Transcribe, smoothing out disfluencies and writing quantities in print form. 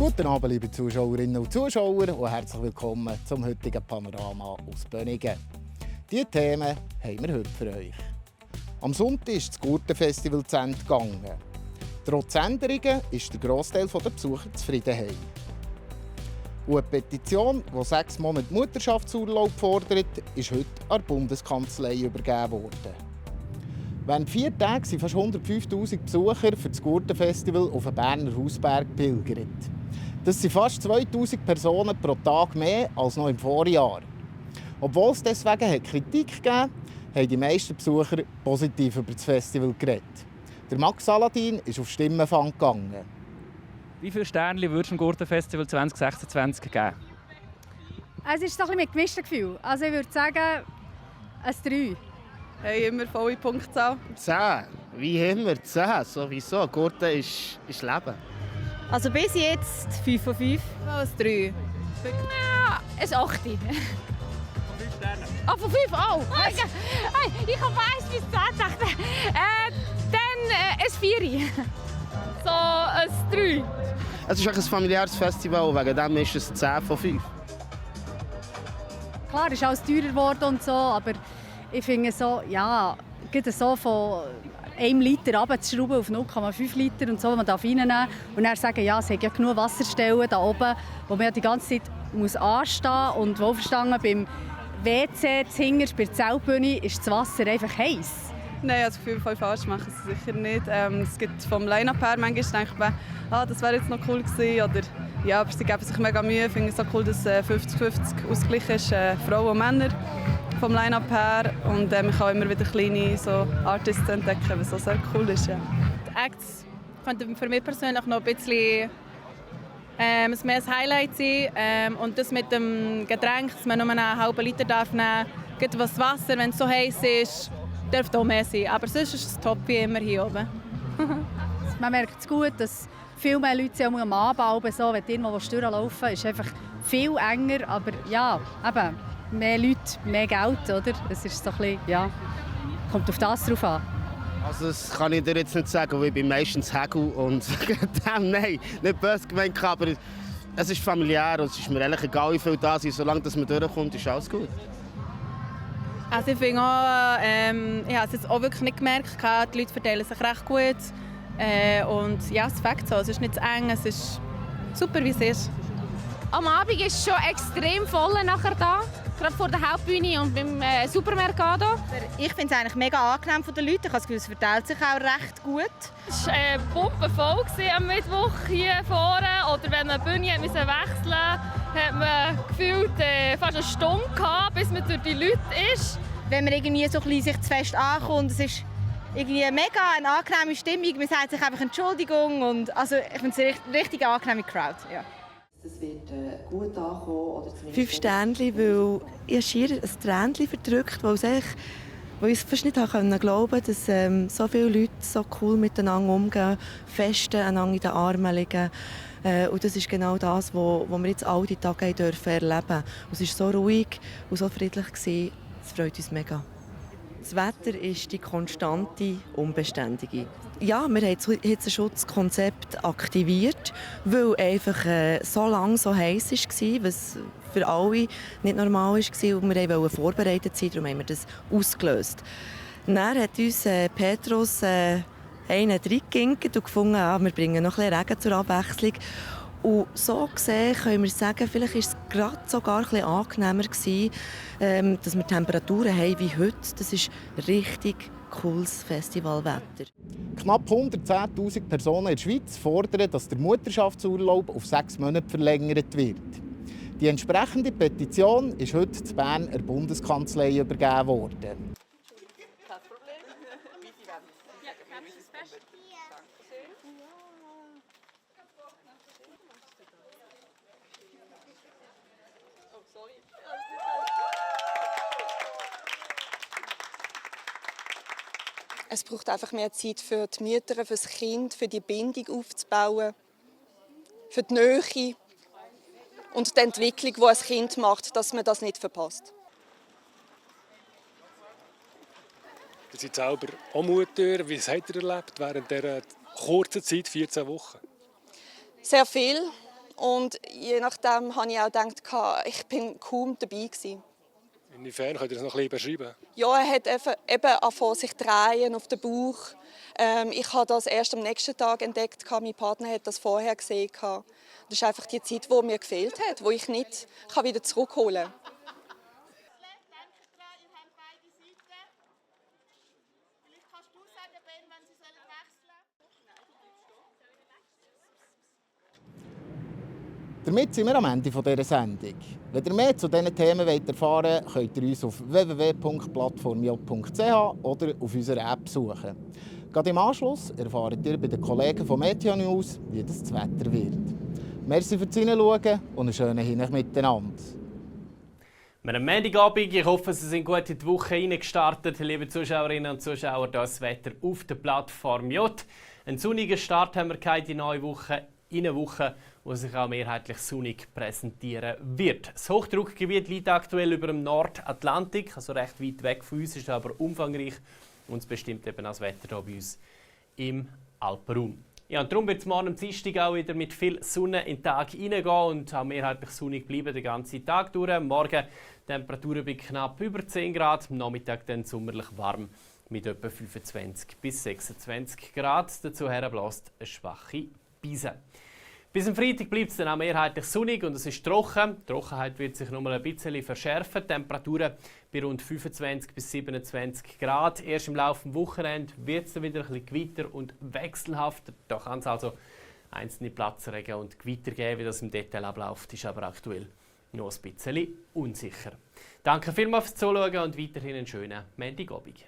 Guten Abend, liebe Zuschauerinnen und Zuschauer, und herzlich willkommen zum heutigen Panorama aus Bönigen. Diese Themen haben wir heute für euch. Am Sonntag ist das Gurtenfestival zu Ende gegangen. Trotz Änderungen ist der Grossteil der Besucher zufrieden. Und eine Petition, die 6 Monate Mutterschaftsurlaub fordert, ist heute an die Bundeskanzlei übergeben worden. Während 4 Tagen sind fast 105'000 Besucher für das Gurtenfestival auf den Berner Hausberg pilgert. Das sind fast 2000 Personen pro Tag mehr als noch im Vorjahr. Obwohl es deswegen Kritik gegeben hat, haben die meisten Besucher positiv über das Festival geredet. Der Max Saladin ist auf Stimmenfang gegangen. Wie viele Sternchen würdest du dem Gurtenfestival 2026 geben? Es ist so ein bisschen mit gemischten Gefühlen. Also ich würde sagen, ein 3. Hey, immer volle Punktzahl. 10. Wie immer 10. Sowieso. Gurten ist Leben. Also bis jetzt 5 von 5. Ein 3. Ja, ein 8. Von 5 Sternen. Ah, von 5 auch? Hey, ich habe 1 bis 10 gedacht. Dann ein 4. So ein 3. Es ist ein familiäres Festival und wegen dem ist es 10 von 5. Klar, es ist alles teurer geworden und so, aber ich finde so, ja, gerade so von 1 Liter runterzuschrauben auf 0,5 Liter und so, man darf reinnehmen und dann sagen, ja, es hat ja genug Wasserstellen da oben, wo man ja die ganze Zeit muss anstehen muss. Und wohlverstanden, beim WC, zuhinterst bei der Zeltbühne, ist das Wasser einfach heiß. Nein, also auf jeden Fall falsch machen sie sicher nicht. Es gibt vom Line-Up her, manchmal denkt man, das wäre jetzt noch cool gewesen. Oder, ja, aber sie geben sich mega Mühe. Ich finde es so cool, dass 50-50 ausgeglichen ist, Frauen und Männer vom Line-Up her. Und man kann immer wieder kleine so Artists entdecken, was so sehr cool ist. Ja. Die Acts könnten für mich persönlich noch ein bisschen ein Highlight sein. Und das mit dem Getränk, dass man nur einen halben Liter nehmen darf, gibt was Wasser, wenn es so heiß ist, dürfte auch mehr sein. Aber sonst ist es top wie immer hier oben. Man merkt es gut, dass viel mehr Leute sind am Abend, so, wenn irgendwo durchlaufen ist einfach viel enger, aber ja, eben, mehr Leute, mehr Geld, oder? Es ist so ein bisschen, ja, kommt auf das drauf an. Also das kann ich dir jetzt nicht sagen, weil ich bin meistens Hegel und dem, nein, nicht böse gemeint, aber es ist familiär und es ist mir ehrlich egal, wie viel da sind. Solange dass man durchkommt, ist alles gut. Also ich finde auch, ich habe es jetzt auch wirklich nicht gemerkt, die Leute verteilen sich recht gut. Und ja, es fängt so, es ist nicht zu eng, es ist super, wie es ist. Am Abend ist es schon extrem voll nachher da, gerade vor der Hauptbühne und beim Supermercado. Ich finde es eigentlich mega angenehm von den Leuten. Ich habe das Gefühl, es verteilt sich auch recht gut. Es war pumpenvoll am Mittwoch hier vorne. Oder wenn man die Bühne wechseln musste, hat man gefühlt fast eine Stunde gehabt, bis man durch die Leute ist. Wenn man irgendwie so ein bisschen sich zu fest ankommt, es ist irgendwie mega eine angenehme Stimmung. Man sagt sich einfach Entschuldigung. Und, also, ich finde es eine richtig angenehme Crowd. Ja. Es wird gut ankommen. 5 Sternchen, weil ich schier ein Tränchen verdrückt, weil ich es fast nicht glauben konnte, dass so viele Leute so cool miteinander umgehen, festen, einander in den Armen liegen. Und das ist genau das, was wir jetzt all die Tage erleben dürfen. Es war so ruhig und so friedlich. Es freut uns mega. Das Wetter ist die konstante, unbeständige. Ja, wir haben das Hitzeschutzkonzept aktiviert, weil einfach so lange so heiß war, was für alle nicht normal war. Und wir wollten vorbereitet sein, darum haben wir das ausgelöst. Dann hat uns Petrus einen reingeginkt und gefunden, wir bringen noch ein bisschen Regen zur Abwechslung. Und so gesehen können wir sagen, vielleicht war es gerade sogar ein bisschen angenehmer gewesen, dass wir Temperaturen haben wie heute. Das ist richtig cooles Festivalwetter. Knapp 110'000 Personen in der Schweiz fordern, dass der Mutterschaftsurlaub auf 6 Monate verlängert wird. Die entsprechende Petition ist heute in Bern der Bundeskanzlei übergeben worden. Es braucht einfach mehr Zeit für die Mütter, für das Kind, für die Bindung aufzubauen, für die Nähe und die Entwicklung, die ein Kind macht, dass man das nicht verpasst. Ihr seid selber auch Mutter. Wie habt ihr erlebt während dieser kurzen Zeit, 14 Wochen? Sehr viel. Und je nachdem habe ich auch gedacht, ich bin kaum dabei gewesen. Inwiefern könnt ihr das noch ein bisschen beschreiben? Ja, er hat eben angefangen, sich zu drehen auf den Bauch. Ich habe das erst am nächsten Tag entdeckt. Mein Partner hat das vorher gesehen. Das ist einfach die Zeit, die mir gefehlt hat, die ich nicht wieder zurückholen kann. Damit sind wir am Ende dieser Sendung. Wenn ihr mehr zu diesen Themen erfahren wollt, könnt ihr uns auf www.plattformj.ch oder auf unserer App suchen. Gerade im Anschluss erfahrt ihr bei den Kollegen von Meteo News, wie das Wetter wird. Merci fürs Hineinschauen und einen schönen Hinweis miteinander. Wir haben Montagabend. Ich hoffe, Sie sind gut in die Woche reingestartet. Liebe Zuschauerinnen und Zuschauer, das Wetter auf der Plattform J. Einen sonnigen Start haben wir in die neue Woche. In einer Woche, wo sich auch mehrheitlich sonnig präsentieren wird. Das Hochdruckgebiet liegt aktuell über dem Nordatlantik, also recht weit weg von uns, ist aber umfangreich und es bestimmt eben das Wetter hier bei uns im Alpenraum. Ja, und darum wird es morgen am Dienstag auch wieder mit viel Sonne in den Tag hineingehen und auch mehrheitlich sonnig bleiben den ganzen Tag durch. Morgen Temperaturen bei knapp über 10 Grad, am Nachmittag dann sommerlich warm mit etwa 25 bis 26 Grad. Dazu bläst eine schwache Brise. Bis am Freitag bleibt es dann auch mehrheitlich sonnig und es ist trocken. Die Trockenheit wird sich noch mal ein bisschen verschärfen. Die Temperaturen bei rund 25 bis 27 Grad. Erst im Laufe des Wochenende wird es dann wieder ein bisschen gewitter und wechselhafter. Da kann es also einzelne Platzregen und Gewitter geben, wie das im Detail abläuft, ist aber aktuell noch ein bisschen unsicher. Danke vielmals fürs Zuschauen und weiterhin einen schönen Montagabend.